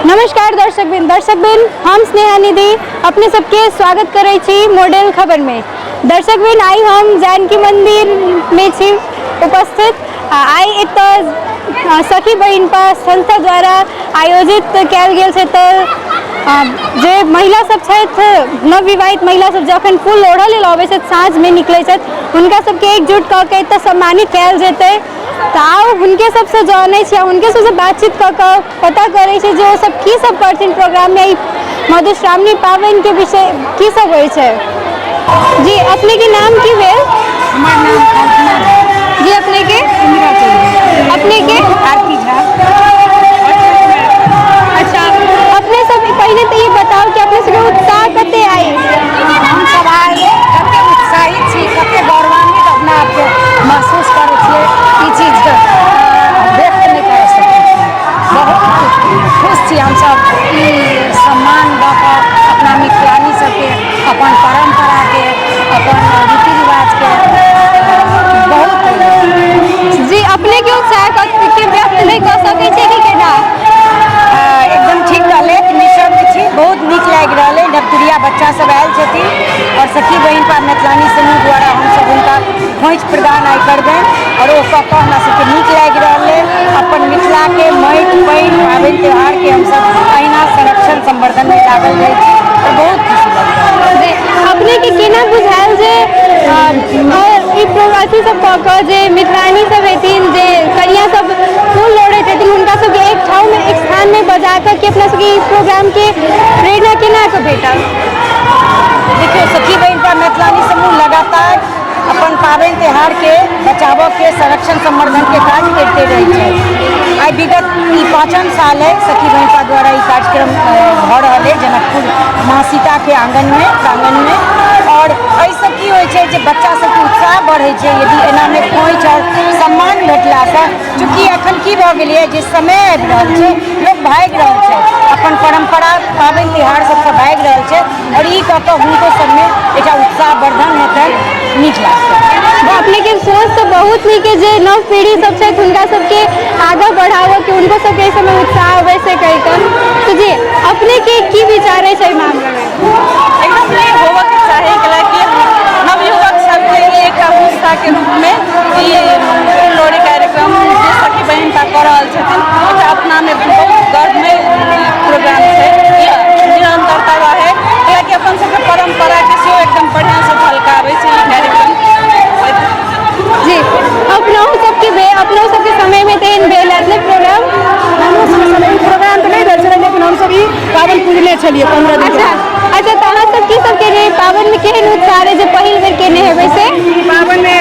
नमस्कार दर्शकवृंद, हम स्नेहा निधि अपने सबके स्वागत करै छी मॉडल खबर में। दर्शकवृंद, आइ हम जानकी मंदिर में छी उपस्थित। आइ एतऽ सखी बहिनपा संस्था द्वारा आयोजित कयल गेल छै तऽ जे महिला सब छथि, नवविवाहित महिला सब जखन फूल लोढ़ऽ लेल अबै छथि, साँझमे निकलै छथि, हुनका सबके एकजुट कऽ के एतऽ सम्मानित कयल जेतै। तऽ आउ हुनके सबसँ जानै छी आ हुनके सबसँ बातचीत कऽ कऽ पता करै छी जे ओ सब की सब करथिन प्रोग्राममे, ई मधुश्रावणी पाबनिके विषय की सब होइ छै। जी, अपने के नाम की भेल? हमर नाम कल्पना झा। जी, अपने के? इंदिरा चौधरी। अपने के? आरती झा। अच्छा, अपने सब पहिले तऽ ई बताउ कि अपने सबके उत्साह कते आई? हम सब आइ कते उत्साहित छी, कते गौरवान्वित अपना आपके महसूस करै छियै, ई चीज व्यक्त नहि कर सकै छी। बहुत खुश छी हमसब ई सम्मान दऽ कऽ अपना मिथिलानी सबके, अपन परम्पराके, अपन रीति रिवाजके बहुत। जी, अपने के उत्साह के व्यक्त नहि कऽ सकै छी कि केना? एकदम ठीक कहले, निःशब्द छी। बहुत नीक लागि रहल अइ। नवतुरिया बच्चा सब आयल छथिन आओर सखी बहिनपा मैथिलानी समूह द्वारा हमसब हुनका खोंइछ प्रदान आइ करबनि आओर ओ कऽ कऽ हमरा सबके नीक लागि रहल अइ। अपन मिथिलाके माटि पानि पाबनि त्योहारके हमसब अहिना संरक्षण संवर्धनमे लागल रहै छी आओर बहुत खुशी लागि रहल अइ। जे अपने के केना बुझायल जे ई अथी सब कऽ कऽ जे मिथिलानी सब हेथिन, जे कनिया सब फूल लोढ़ैत हेथिन, हुनका सबके एक ठाउँ मे, एक स्थान मे बजा कऽ कि अपना सबके ई प्रोग्राम के प्रेरणा केना कऽ भेटल? देखियौ, सखी बहिनपा मैथिलानी समूह लगातार अपन पाबनि त्योहारके बचाबऽके, संरक्षण संवर्धनके काज करिते रहै छै। आइ विगत ई 5म साल अइ सखी बहिनपा द्वारा ई कार्यक्रम भऽ रहल अइ जनकपुर माँ सीताके आँगनमे, प्रांगणमे। आओर एहिसँ की होइ छै जे बच्चा सबके उत्साह बढ़ै छै यदि एनामे खोँइछ आओर सम्मान भेटलासँ। चूँकि एखन की भऽ गेलैए जे समय आबि रहल छै, लोक भागि रहल छै, अपन परम्परा पाबनि तिहार सबसँ भागि रहल छै आओर ई कऽ कऽ हुनको सबमे एकटा उत्साहवर्धन हेतनि, नीक लागतनि। अपने के सोच तऽ बहुत नीक है जे नव पीढ़ी सब छै हुनका सबके आगाँ बढ़ाबऽ के, हुनको सबके एहि समय उत्साह अबै से कहि कऽ। तऽ जी, अपने के की विचार अछि एहि मामलामे? एकदम नहि होबऽके चाही, कैलाकि नवयुवक सबके ई एकटा उत्साहके रूपमे ई लोरी कार्यक्रम जे सखी बहिनपा कऽ रहल छथिन, एकटा अपनामे बहुत गर्वमे प्रोग्राम छै। ई निरन्तरता रहै, कैलाकि अपन सबके परम्पराके सेहो एकदम बढ़िआँसँ झलकाबै छै ई कार्यक्रम। जी, अपनहु सबके भेल, अपनहु सबके समयमे तऽ एहन भेल हैत ने प्रोग्राम? हमरो सबके समय प्रोग्राम तऽ नहि भेल छलै, लेकिन हमसब ई पाबनि पूजने छलियै 15 दिन। अच्छा, तऽ अहाँ सब की सब केने पाबनिमे? केहन उत्साह रहै जे पहिल बेर केने हेबै से? पाबनिमे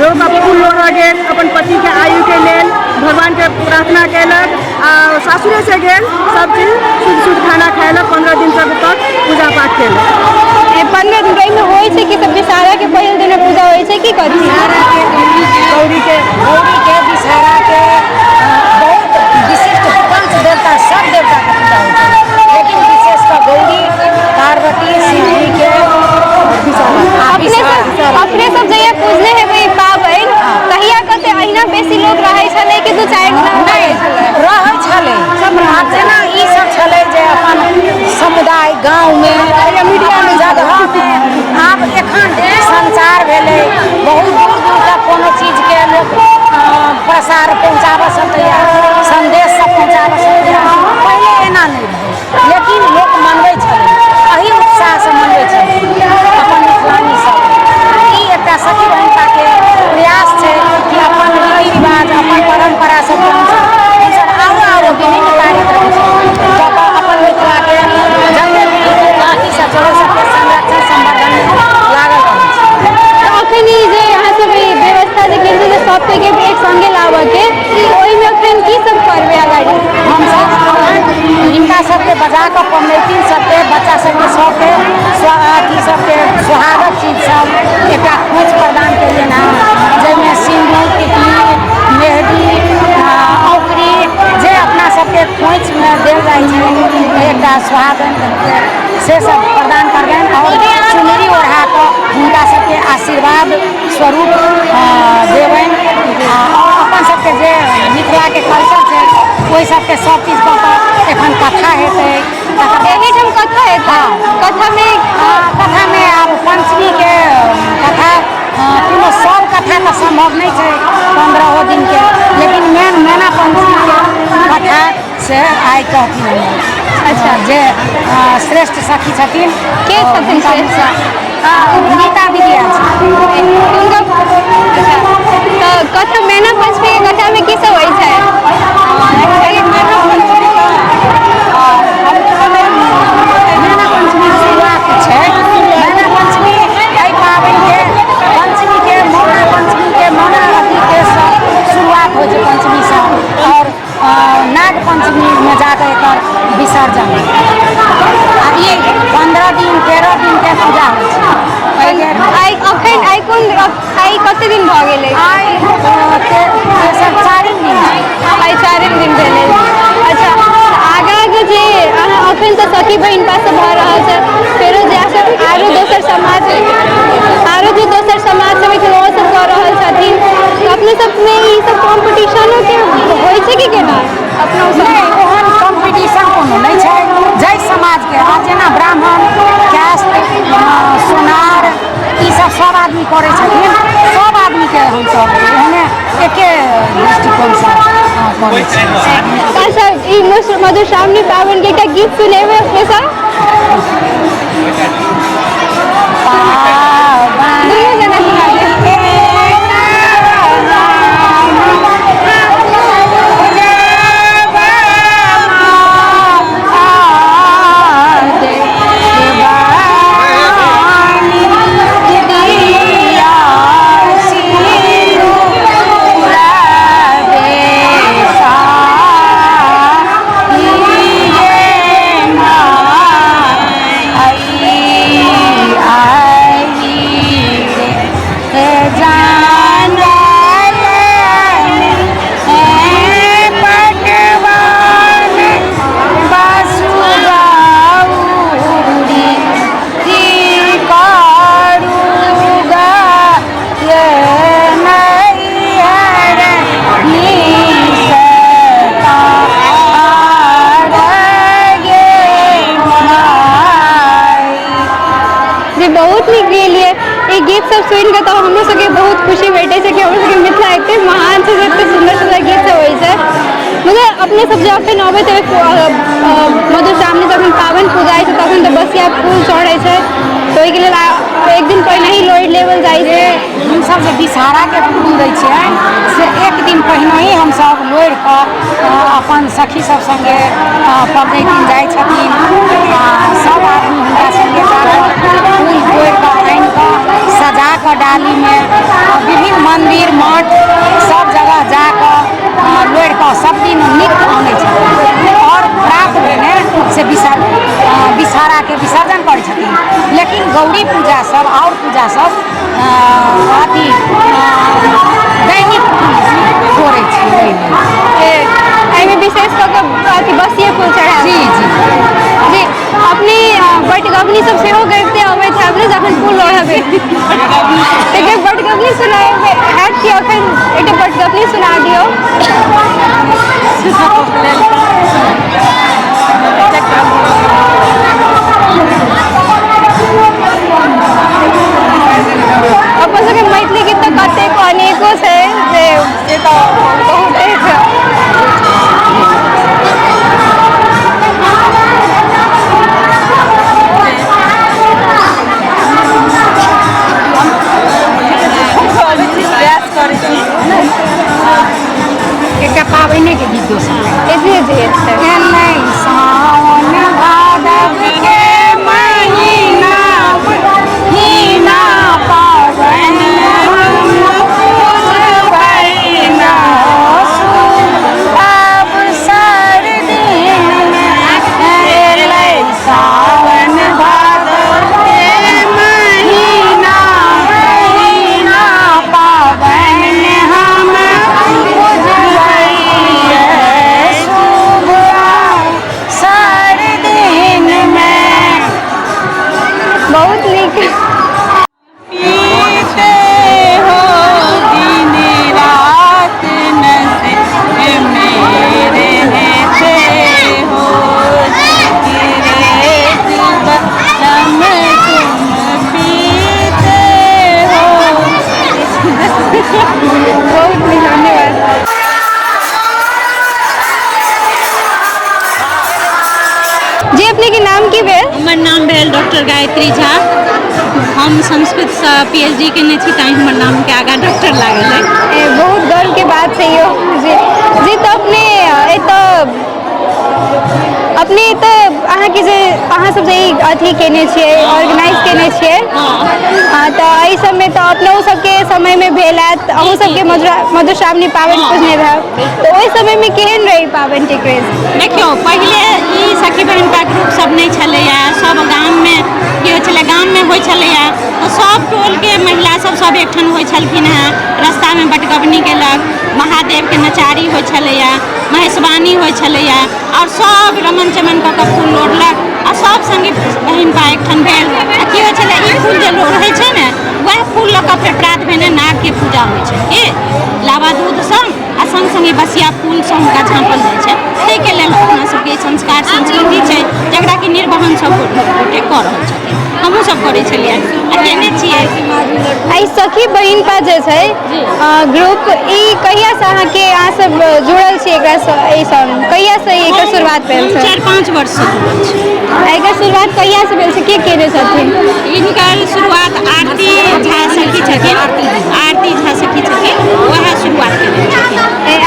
लोक फूल लोढ़ऽ गेल, अपन पतिके आयुके लेल भगवानके प्रार्थना केलक आ सासुरेसँ गेल सब चीज, शुद्ध शुद्ध खाना खयलक, 15 दिन तक पूजा पाठ केलक। 15 दिन एहिमे होइ छै कि सब विषहाराके पहिल दिन पूजा होइ छै की कथी? गौरीके। गौरीके, विषहाराके, बहुत विशिष्ट पंच देवता, सब देवताके पूजा होइ छै, लेकिन विशेष कऽ गौरी, पार्वती, शिवजीके। अपने सब, अपने सब जहिया पूजने हेबै ई पाबनि, तहिया कते अहिना बेसी लोक रहै छलै कि दू चारि गोटा नहि रहै छलै? आब जेना ई सब छलै जे अपन समुदाय गाँवमे, अपन जगहमे। आब एखन संचार भेलै, बहुत दूर दूर तक कोनो चीजके लोक प्रसार पहुँचाबऽ सकैए, संदेश सब पहुँचाबऽ सकैए। पहिले एना नहि रहै, लेकिन लोक मनबै छलै, एहि उत्साहसँ मनबै छलै अपन मिथिलानी सब। ई एकटा सखी बहिनपाके प्रयास छै कि अपन रीति रिवाज, अपन परम्परा सबके हमसब आरो आरो विभिन्न कार्यक्रम कऽ कऽ अपन मिथिलाके जतेक भी अथी सब छै, ओहि सबके संरक्षण संवर्धनमे लागल रहै छै। तऽ अखन ई जे अहाँ सब ई व्यवस्था जे केने जे सबके एक संगे लाबऽके, ओहिमे अखन की सब करबै अगाडि? हमसब हिनका सबके बजा कऽ, पबनैतिन सबके, बच्चा सबके, सबके अथी सबके सोहागक चीज सब एकटा खोँइछ प्रदान केलियनि हँ, जाहिमे सिन्दूर, टिकली, मेहदी, औकरी, जे अपना सबके खोँइछमे देल जाइ छै एकटा सोहागन से सब प्रदान करबनि आओर चुनरी ओढ़ा कऽ हुनका सबके आशीर्वाद स्वरूप देबनि। आओर अपन सबके जे मिथिलाके कल्चर छै, ओहि सबके सब चीज कऽ कऽ एखन कथा हेतै। तकर बाद एहिठाम कथा हेतै? कथामे? कथामे आब पञ्चमीके कथा, कोनो सब कथा तऽ सम्भव नहि छै 15 दिनके, लेकिन मेन मैना पञ्चमीके कथा से आइ कहथिन हमर। अच्छा। जे श्रेष्ठ सखी छथिन। के छथिन हुनका श्रेष्ठ? नीता दीदी आयल छथिन। हुनका। अच्छा, तऽ कथा, मैना पंचमी के कथामे की सब होइ छै? मैना पंचमी मैना पञ्चमी शुरुआत छै। मैना पञ्चमी एहि पाबनिके, पञ्चमीके, मौना पञ्चमीके, मौना अथीके शुरुआत होइ छै पञ्चमीसँ आओर नाग पञ्चमीमे जाकऽ एकर विसर्जन। आ ई 15 दिन, 13 दिनके पूजा होइ छै एहिके। आइ अखन आइ कोन, आइ कते दिन भऽ गेलै? आइ तेसर, चारिम दिन छै। आइ चारिम दिन भेलै। अच्छा, तऽ आगाँके जे अहाँ अखन तऽ सखी बहिनपा सब भऽ रहल छै, फेरो जे सब आरो दोसर समाज, आरो जे दोसर समाज सब छथिन, ओहो सब कऽ रहल छथिन, तऽ अपने सबमे ई सब कॉम्पिटिशनो के होइ छै कि केना अपनो सब? नहि, ओहन कॉम्पिटिशन कोनो नहि छै। जाहि समाजके, आ जेना ब्राह्मण, कायस्थ, सोनार, ईसब सब आदमी करै छथिन, सब आदमीके हमसब एहने एके दृष्टिकोणसँ करै छी। अच्छा, ई मधुश्रावणी पाबनिके एकटा गीत सुनेबै अपने सब? दुनू जना सुना देब। जी, बहुत नीक गेलियै। ई गीत सब सुनि कऽ तऽ हमरो सबके बहुत खुशी भेटै छै कि हमर सबके मिथिला एते महान छै जे एते सुन्दर सुन्दर गीत सब होइ छै। मगर अपने सब जे अखन अबैत हेबै मधुश्रावणी, जखन पाबनि पूजाइ छै तखन तऽ बसिया फूल चढ़ै छै, तऽ ओहिके लेल एक दिन पहिने ही लोढ़ि लेबल जाइ छै। हमसभ जे विषहाराके फूल दै छियनि से एक दिन पहिनहि हमसभ लोढ़ि कऽ अपन सखी सब सङ्गे, पबनैतिन जाइ छथिन, सब आदमी हुनका सङ्गे जाकऽ फूल तोड़ि कऽ आनि कऽ सजा कऽ डालीमे विभिन्न मन्दिर मठ सब जगह जाकऽ लोढ़ि कऽ सब दिन नित्य आनै छथिन आओर प्रात भेने से विषहाराके विसर्जन करै छथिन। लेकिन गौरी पूजा सब आओर पूजा सब अथी दैनिक फूल तोड़ै छी ओहिमे। एहिमे विशेष कऽ कऽ अथी बसिये फूल चढ़ायल? जी जी। जी, अपने बटगबनी सब सेहो गबिते अबैत हैब ने जखन फूल लोढ़बै? एकटा बटगबनी सुनाबै हैत कि अखन? एकटा बटगबनी सुना दियौ। अपन सबके मैथिली गीत तऽ कतेको अनेको छै, से से तऽ बहुते छै। अबै छी, प्रयास करै छी। एकटा पाबनिके गीत दोसर। जी जी छै। एलै सावन भादव के महीना, महीना पावन हम पूजबै ना, अवसर दिन एलै सावन भादव के महीना, महीना पावन हम पूजबै शुभ अवसर दिन में। बहुत नीक। पीते हो दिन रात नशे मेरे हैं। नाम की भेल? हमर नाम भेल डॉक्टर गायत्री झा। हम संस्कृतसँ पी एच डी केने छी, तैँ हमर नामके आगाँ डॉक्टर लागल अइ। बहुत गर्वके बात छै यौ। जी जी, तऽ अपने एतऽ अपने तऽ अहाँके जे अहाँ सब जे ई अथी केने छियै, ऑर्गेनाइज केने छियै, तऽ एहि सबमे तऽ अपनो सबके समयमे भेल हैत, अहूँ सबके मधुश्रावणी पाबनि पूजने रहब, तऽ ओहि समयमे केहन रहै पाबनिके क्रेज? देखियौ, पहिले ई सखी बहिनपा ग्रुप सब नहि छलैए। सब गाममे की होइ छलै, गाममे होइ छलैए तऽ सब टोलके महिला सब सब एकठाम होइ छलखिन हेँ। रस्तामे बटगबनी गेलक, महादेवके नचारी होइ छलैए, महेशवाणी होइ छलैए आओर सब रमन चमन कऽ कऽ फूल लोढ़लक आ सब सङ्गी बहिनपा एकठाम भेल। आ की होइ छलै, ई फूल जे लोढ़ै छै ने, वएह फूल लऽ कऽ फेर प्रात भेने नागके पूजा होइ छै कि लावा दूध संग आ संग संग ई बसिया फूलसँ हुनका झाँपल जाइ छै। ताहिके लेल अपना सबके संस्कार संस्कृति छै, जकरा कि निर्वहन सब गोटे कऽ रहल छथिन। हमहूँ सब करै छलियै आ केने छियै। एहि सखी बहिनपा जे छै ग्रुप, ई कहियासँ अहाँके अहाँ सब जुड़ल छी एकरासँ? एहि सब कहियासँ एकर शुरुआत भेल छै? 4-5 वर्षसँ जुड़ल छी। एकर शुरुआत कहियासँ भेल छै, के केने छथिन? हिनकर शुरुआत आरती झा सखी छथिन, आरती झा सखी छथिन, वएह शुरुआत केने छथिन।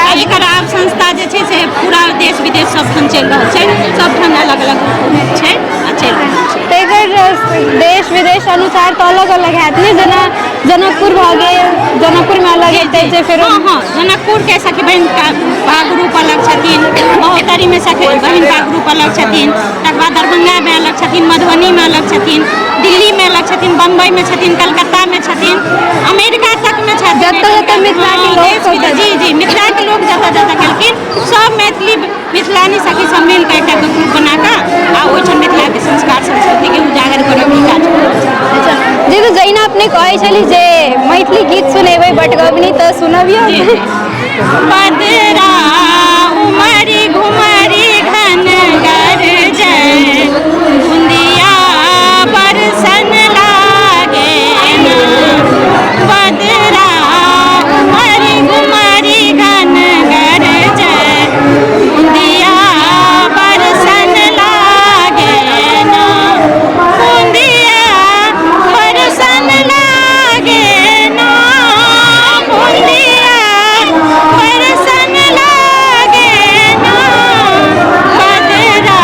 आ एकर आब संस्था जे छै से पूरा देश विदेश सबठाम चलि रहल छै, सबठाम अलग अलग छै आ चलि रहल छै। तऽ एकर देश विदेश अनुसार तऽ अलग अलग हैत ने? जेना जनकपुर भऽ गेल, जनकपुरमे अलग हेतै जे फेरो? हँ हँ, जनकपुरके सखी बहिन बा ग्रुप अलग छथिन, महोत्तरीमे सखी बहिन बा ग्रुप अलग छथिन, तकर बाद दरभंगामे अलग छथिन, मधुबनीमे अलग छथिन, दिल्लीमे अलग छथिन, बम्बईमे छथिन, कलकत्तामे छथिन, अमेरिका तकमे छथिन। जतऽ जतऽ मिथिलाके लोक देश सब विदेश, जी जी, मिथिलाके लोक जतऽ जतऽ गेलखिन, सब मैथिली मिथिलानी सखी सब मिलकऽ एकटा ग्रुप बनाकऽ आ ओहिठाम मिथिलाके संस्कार संस्कृतिके उजागर करऽके काज कऽ रहल छथिन। अच्छा जी, तऽ जहिना अपने कहै छली जे मैथिली गीत सुनेबै बटगबनी, तऽ सुनबियौ। बदरा उमरी घुमरी घन गरजै, बुंदिया बरसन लागे ना। बदरा उमरी घुमरी घन गरजै, बुंदिया बरसन लागे ना। बुंदिया बरसन लागे ना, बुंदिया बरसन लागे ना। बदरा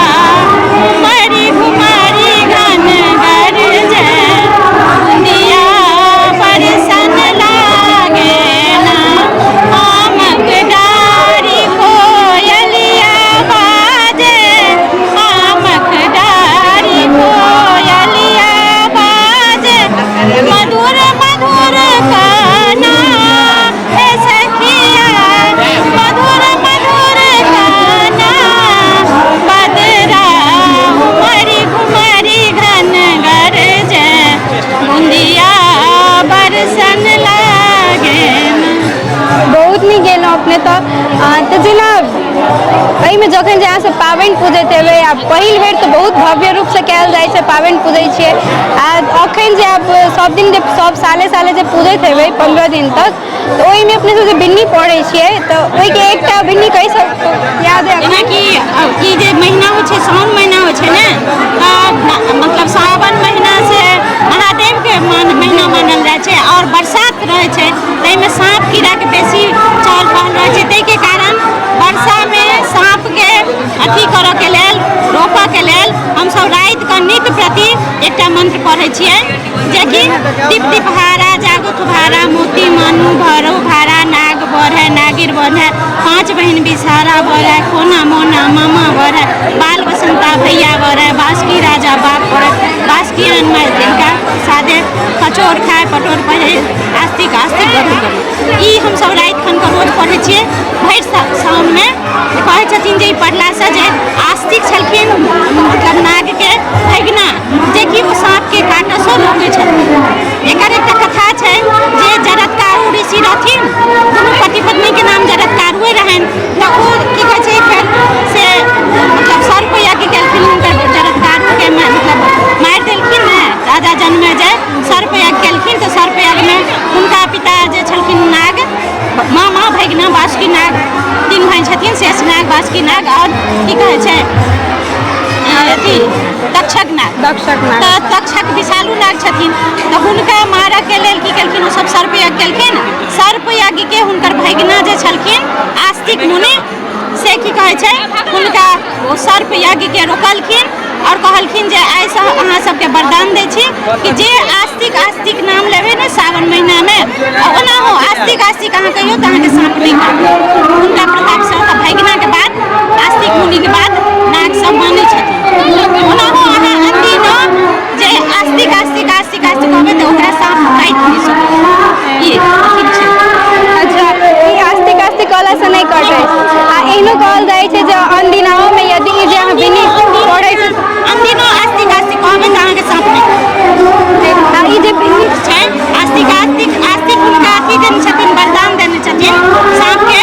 उमरी घुमरी घन गरजै, बुंदिया बरसन लागे ना। आमक डारि कोयलिया बाजे, आमक डारि कोयलिया बाजे, मधुर मधुर काना हे सखिया, मधुर मधुर काना। बदरा उमरी घुमरी घन गरजै, बुंदिया बरसन लागे ना। बहुत नीक गेलहुँ अपने। तऽ तऽ जेना एहिमे जखन जे अहाँसभ पाबनि पूजैत हेबै, आ पहिल बेर तऽ बहुत भव्य रूपसँ कयल जाइ छै, पाबनि पूजै छियै, आ अखन जे आब सब दिन जे सब साले साले जे पूजैत हेबै 15 दिन तक, तऽ ओहिमे अपने सब जे बिन्नी पढ़ै छियै, तऽ ओहिके एकटा बिन्नी कहि सक याद है? जेनाकि ई जे महीना होइ छै, साउन महीना होइ छै ने, तऽ मतलब सावन महीना से महादेवके महीना मानल जाइ छै आओर बरसात रहै छै, ताहिमे साँप कीड़ाके बेसी चहल पहल रहै छै। ताहिके कारण वर्षामे साँपके अथी करऽके लेल, रोकऽके लेल हमसब रातिके नित्य प्रति एकटा मंत्र पढ़ै छियै, जेकि दीप दीपहारा जागो भारा, मोती मानू भरो भारा, नाग बढ़े नागिर बढ़े, पाँच बहिन बिसहारा बढ़े, खोना मोना मामा बढ़े, बाल बसंता भैया बढ़े, बासुकी राजा बाप बढ़े, बासुकी अनमाय जिनका सादे कचोर खाए पटोर पहिरे, आस्तिक आस्तिक गरु गरु। ई हमसब राति खन कऽ रोज पढ़ै छियै भरि साउनमे। कहै छथिन जे ई पढ़लासँ जे आस्तिक छलखिन, मतलब नागके भगिना, जेकि ओ साँपके काटऽसँ रोकै छथिन। एकर एकटा कथा छै जे जरत्कारु ऋषि रहथिन, दुनू पति पत्नीके नाम जरत्कारुए रहनि। तऽ ओ की कहै छै, फेर से मतलब सर्प यज्ञ केलखिन, हुनकर जरत्कारुके मतलब मारि देलखिन ने राजा जनमेजय। सर्प यज्ञ केलखिन तऽ सर्प यज्ञमे हुनका पिता जे छलखिन नाग, मामा भगिना बासुकी नाग, तीन भाइ छथिन, शेषनाग, बासुकी नाग आओर की कहै छै अथी तक्षक नाग। दक्षक नाग। तऽ तक्षक विषालु नाग छथिन, तऽ हुनका मारऽके लेल की केलखिन, ओ सब सर्प यज्ञ केलखिन। सर्प यज्ञके हुनकर भगिना जे छलखिन आस्तिक मुनि, से की कहै छै, हुनका ओ सर्प यज्ञके रोकलखिन आओर कहलखिन जे आइसँ अहाँ सबके वरदान दै छी कि जे आस्तिक आस्तिक नाम लेबै ने सावन महीनामे, ओनाहो आस्तिक आस्तिक अहाँ कहियौ तऽ अहाँके साँप नहि काटत। हुनका प्रतापसँ तऽ भगिनाके बाद आस्तिक मुनिके बाद नाग सब मानै छथिन। ओनाहो अहाँ अनदिनो जे आस्तिक आस्तिक आस्तिक आस्तिक कहबै तऽ ओकरा साँप काटि नहि सकत, ई अथी छै। अच्छा, ई आस्तिक आस्तिक कहलासँ नहि कटै छै। आ एहनो कहल जाइ छै जे अनदिनाओमे यदि ई जे अहाँ बिनी पढ़ै छी, अनदिनो आस्तिक आस्तिक कहबै तऽ अहाँके साँप नहि काटत। आ ई जे छै आस्तिक आस्तिक आस्तिक हुनका अथी देने छथिन, वरदान देने छथिन साँपके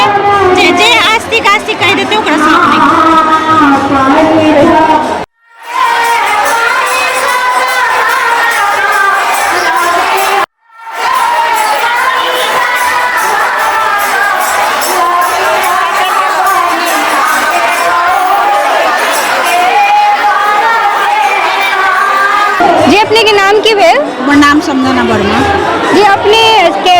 जे जे आस्तिक आस्तिक कहि देतै ओकरा साँप नहि काटत। जी अपने के नाम की भेल? हमर नाम संजना वर्मा। जी अपने के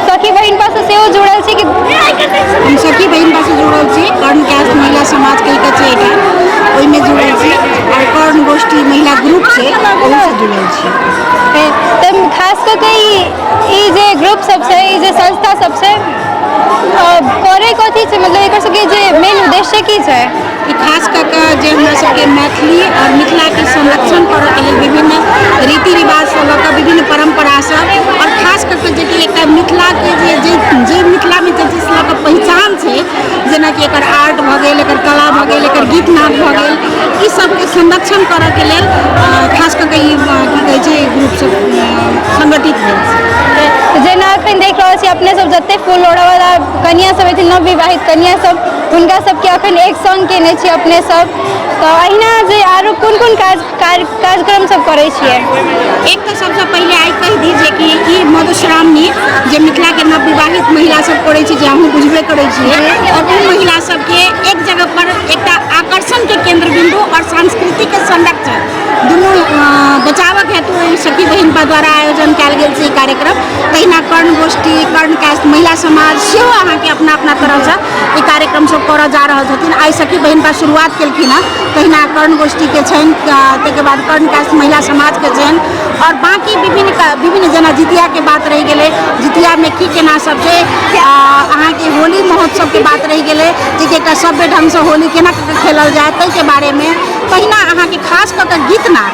सखी बहिनपा से सेहो जुड़ल छी कि? हम सखी बहिनपा से जुड़ल छी, कर्ण कायस्थ महिला समाज कहि के छै एकटा, ओहिमे जुड़ल छी, और कर्ण गोष्ठी महिला ग्रुप छै ओहूसँ जुड़ल छी। तऽ खास कऽ के ई जे ग्रुप सब छै, ई जे संस्था सब छै, करै कथी छै, मतलब एकर सबके जे मेन उद्देश्य की छै? ई खास कऽ के जे हमरा सबके मैथिली और मिथिलाके संरक्षण करऽके लेल विभिन्न रीति रिवाजसँ लऽ कऽ विभिन्न परम्परासँ, और खास कऽ के जेकि एकटा मिथिलाके जे जे जे मिथिलामे जे चीज लऽ कऽ पहिचान छै, जेनाकि एकर आर्ट भऽ गेल, एकर कला भऽ गेल, एकर गीत नाद भऽ गेल, ई सबके संरक्षण करऽके लेल खास कऽ के ई की कहै छै ग्रुप सब संगठित भेल छै। जेना अखन देख रहल छी अपने सब जते फूल लोढ़ऽवला कनिया सब हेथिन, नवविवाहित कनिया सब, हुनका सबके अखन एक संग केने छी अपने सब, तऽ अहिना जे आरो कोन कोन काज कार्यक्रम सब करै छियै? एक तऽ सबसँ पहिले आइ कहि दी जे कि ई मधुश्रावणी जे मिथिलाके नवविवाहित महिला सब करै छै, जे अहूँ बुझबे करै छियै, और ओ महिला सबके एक जगह पर एकटा आकर्षणके केन्द्र बिन्दु और संस्कृतिके संरक्षण दुनू बचावक हेतु सखी बहिनपा द्वारा आयोजन कयल गेल छै ई कार्यक्रम। तहिना कर्ण गोष्ठी, कर्ण कायस्थ महिला समाज सेहो अहाँके अपना अपना तरहसँ ई कार्यक्रम सब करऽ जा रहल छथिन। आइ सखी बहिनपा शुरुआत केलखिन हँ, तहिना कर्ण गोष्ठीके छनि, ताहिके बाद कर्ण कायस्थ महिला समाजके छनि, और बाँकी विभिन्न विभिन्न जेना जितियाके बात रहि गेलै, जितियामे की केना सब छै, अहाँके होली महोत्सवके बात रहि गेलै, जेकि एकटा सभ्य ढङ्गसँ होली केना खेलल जाय ताहिके बारेमे। तहिना अहाँके खास कऽ के गीतनाद,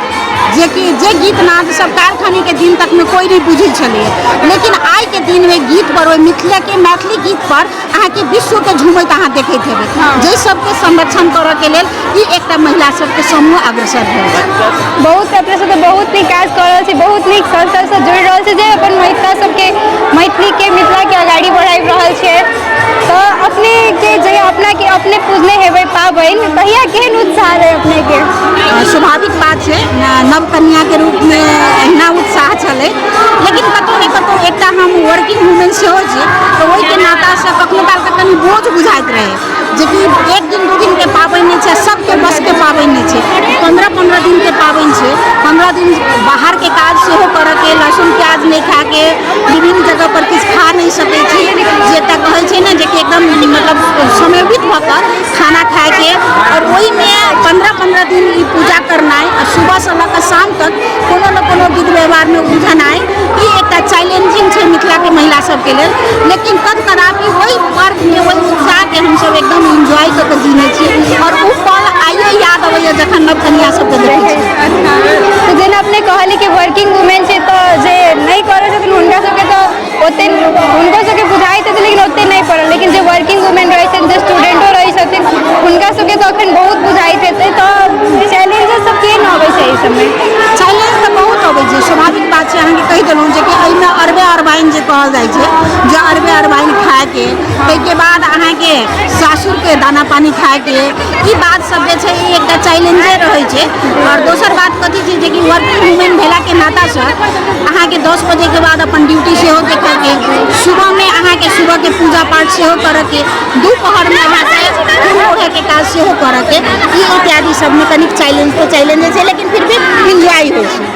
जेकि जे गीतनाद सब कारखानीके दिन तकमे कोइ नहि बुझै छलै, लेकिन आइके दिनमे गीत पर ओहि मिथिलाके मैथिली गीत पर अहाँके विश्वके झूमैत अहाँ देखैत हेबै, जाहि सबके संरक्षण करऽके लेल ई एकटा महिला सबके समूह अग्रसर भेल छै। बहुत अपने सबके बहुत नीक काज कऽ रहल छी, बहुत नीक संस्थासँ जुड़ि रहल छी जे अपन मिथिला सबके, मैथिलीके, मिथिलाके अगाडि बढ़ाबि रहल छियै। तऽ अपनेके जे अपनाके अपने पूजने हेबै पाबनि, तहिया केहन उत्साह रहै अपनेके? स्वाभाविक बात छै, नव कन्याके रूपमे एहिना उत्साह छलै, लेकिन कतहु ने कतहु एकटा हम वर्किंग वुमेन सेहो छी, तऽ ओहिके नातासँ कखनो कालके कनि बोझ बुझाइत रहै, जेकि एक दिन दू दिनके पाबनि नहि छै, सबके बसके पाबनि नहि छै, 15-15 दिनके पाबनि छै। 15 दिन बाहरके काज सेहो करऽके, लहसुन प्याज नहि खाके, विभिन्न जगह पर किछु खा नहि सकै छी, जे एकटा कहै छै ने जेकि एकदम मतलब समर्पित भऽ कऽ खाना खायके, और ओहिमे 15-15 दिन ई पूजा करनाइ आ सुबहसँ लऽ कऽ शाम तक कोनो ने कोनो विध व्यवहारमे उलझनाइ, ई एकटा चैलेंजिंग छै मिथिलाके महिला सबके लेल। लेकिन तदतदापि ओहि पर्वके, ओहि उत्साहके हमसब एकदम एन्जॉय कऽ के जीने छी, और ओ पल आइयो याद अबैए जखन नव कनिया सबके देखै छी। तऽ जेना अपने कहली कि वर्किंग वुमेन छै, तऽ जे नहि करै छथिन हुनका सबके तऽ ओते हुनको सबके बुझाइत हेतै, लेकिन ओते नहि पड़ल, लेकिन जे वर्किंग वुमेन रहै छथिन, जे स्टूडेंटो रहै छथिन, हुनका सबके तऽ अखन बहुत बुझाइत हेतै, तऽ चैलेंजेस सब केहन अबै छै एहि सबमे? चैलेंज तऽ बहुत अबै छै, स्वाभाविक बात छै। अहाँके कहि देलहुँ जेकि एहिमे अरबे अरबाइन जे कहल जाइ छै, जे अरबे अरबाइन खायके, ताहिके बाद अहाँके सासुरके दाना पानी खायके, ई बात सब जे छै ई एकटा चैलेंजे रहै छै। आओर दोसर बात कथी छै जेकि वर्किंग वुमेन भेलाके नातासँ अहाँके 10 बजेके बाद अपन ड्यूटी सेहो देखऽके, सुबहमे अहाँके सुबहके पूजा पाठ सेहो करऽके, दुपहरमे अहाँके फूल लोढ़ैके काज सेहो करऽके, ई इत्यादि सबमे कनिक चैलेंज तऽ चैलेंजे छै लेकिन फिर भी इन्जॉय होइ छै।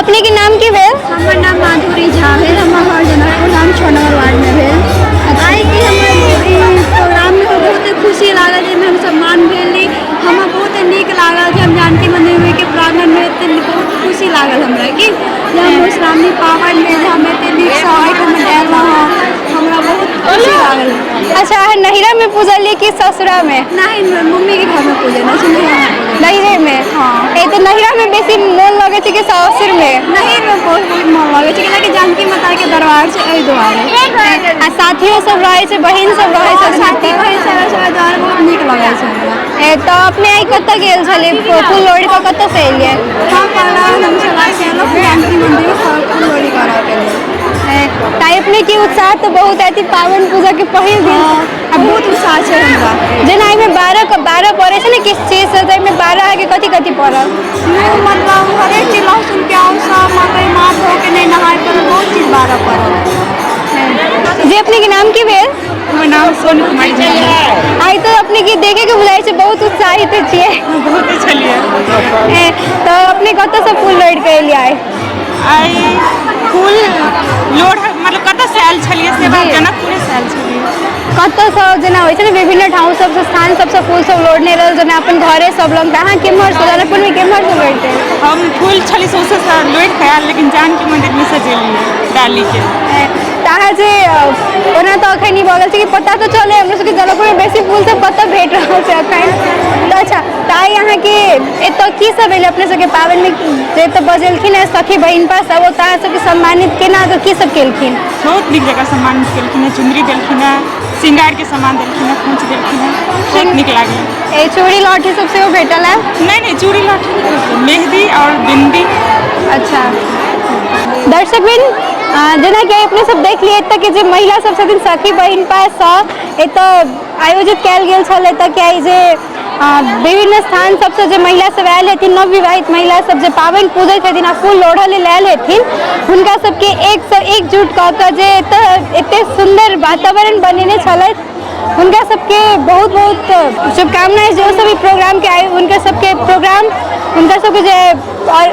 अपने के नाम की भेल? हमर नाम माधुरी झा भेल। हमर घर जनकपुर धाम 6 नंबर वार्डमे भेल। आइके हमर ई प्रोग्राममे बहुत खुशी लागल जाहिमे हम सम्मान भेली। हमरा बहुत नीक लागल जे हम जानकी मन्दिरके प्राङ्गणमे एते बहुत खुशी लागल हमरा कि जे हम मधुश्रावणी पाबनिमे जे हम एते नीकसँ एहिठाम एलहुँ हँ, हमरा बहुत खुशी लागल। अच्छा, अहाँ नैहरामे पूजलियै कि ससुरामे? नहि, मम्मीके घरमे पूजने छी, नैहरामे। नैहरेमे? हँ। ए तऽ नैहरामे बेसी मोन लगै छै कि सासुरमे? नैहरमे बहुत मोन लगै छै, कैलाकि जानकी माताके दरबार छै एहि दुआरे। आ साथियो सब रहै छै, बहिन सब रहै छै? साथी बहिन सब रहै छै, ओहि दुआरे बहुत नीक लगै छै हमरा। ए तऽ अपने आइ कतऽ गेल छलियै? फूल लोढ़ि कऽ कतऽसँ एलियै? हम पहला धर्मशाला से एलहुँ जानकी मन्दिर फूल लोढ़ी करऽके लेल। तऽ आइ अपने के उत्साह तऽ बहुत अथी पाबनि पूजा के पहिल दिन? आ बहुत उत्साह छै हमरा। जेना एहिमे 12 पड़ै छै ने किछु चीज से, तऽ एहिमे 12 अहाँके कथी कथी पड़ल? मतलब हरेक चीज, लहसुन प्याज सब, मकई माथ धो के नहि नहाय पड़ल, बहुत चीज 12 पड़ल। जे अपने के नाम की भेल? हमर नाम सोनी कुमारी झा। आइ तऽ अपने के देखे के बुझाइ छै बहुत उत्साहित छियै। बहुते छलियै। ए, तऽ अपने कतऽसँ फूल लोढ़ि कऽ एलियै आइ? आइ फूल लोढ़ मतलब कतऽसँ आयल छलियै से बात? जनकपुरेसँ आयल छलियै। कतऽसँ? जेना होइ छै ने विभिन्न ठाउँ सबसँ, स्थान सबसँ फूल सब लोढ़ने रहल, जेना अपन घरे सब लग, तऽ अहाँ केम्हरसँ, जनकपुरमे केम्हरसँ लोढ़िके एलियै? हम फूल छली सौंसेसँ लोढ़ि कऽ आयल, लेकिन जानकी मन्दिरमे सजेलियै डालीके। तऽ अहाँ जे ओना तऽ एखन ई भऽ गेल छै कि पता तऽ चलै हमरा सबके जनकपुरमे बेसी फूल सब कतऽ भेट रहल छै एखन तऽ। अच्छा, तऽ आइ अहाँके एतऽ की सब भेलै अपने सबके पाबनिमे? जे एतऽ बजेलखिन हेँ सखी बहिनपा सब, ओतऽ अहाँ सबके सम्मानित केना कऽ की सब केलखिन? बहुत नीक जकाँ सम्मानित केलखिन हेँ। चुनरी देलखिन हेँ, श्रृंगारके सामान देलखिन हेँ, खोँच देलखिन हेँ। बहुत नीक लागल। ए चूड़ी लहठी सब सेहो भेटल है? नहि नहि, चूड़ी लहठी नहि भेटल, मेहदी आओर बिन्दी। अच्छा दर्शकवृंद, जेनाकि अपने सब देख लिए एतऽ के जे महिला सब छथिन सखी बहिनपा सँ एतऽ आयोजित कयल गेल छल। एतऽ के आइ जे विभिन्न स्थान सबसँ जे महिला सब आयल हेथिन, नवविवाहित महिला सब जे पाबनि पूजैत हेथिन आ फूल लोढ़ऽ लेल आयल हेथिन, हुनका सबके एकसँ एकजुट कऽ कऽ जे एतऽ एते सुन्दर वातावरण बनेने छलथि, हुनका सबके बहुत बहुत शुभकामना अछि जे ओ सब ई प्रोग्रामके आइ हुनकर सबके प्रोग्राम, हुनकर सबके जे और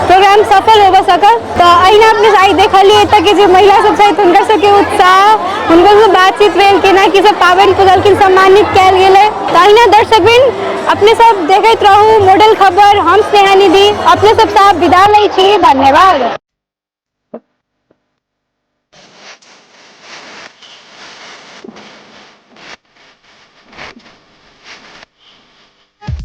प्रोग्राम सफल होबऽ सकल। तऽ अहिना अपने आइ देखलियै एतऽ के जे महिला सब छथि, हुनकर सबके उत्साह, हुनकर सब बातचीत भेल, केना की सब पाबनि पूजलखिन, सम्मानित कयल गेलै। तऽ अहिना दर्शकवृंद अपने सब देखैत रहू मॉडल खबर। हम स्नेहा निधि अपने सब साथ विदा लै छी। धन्यवाद।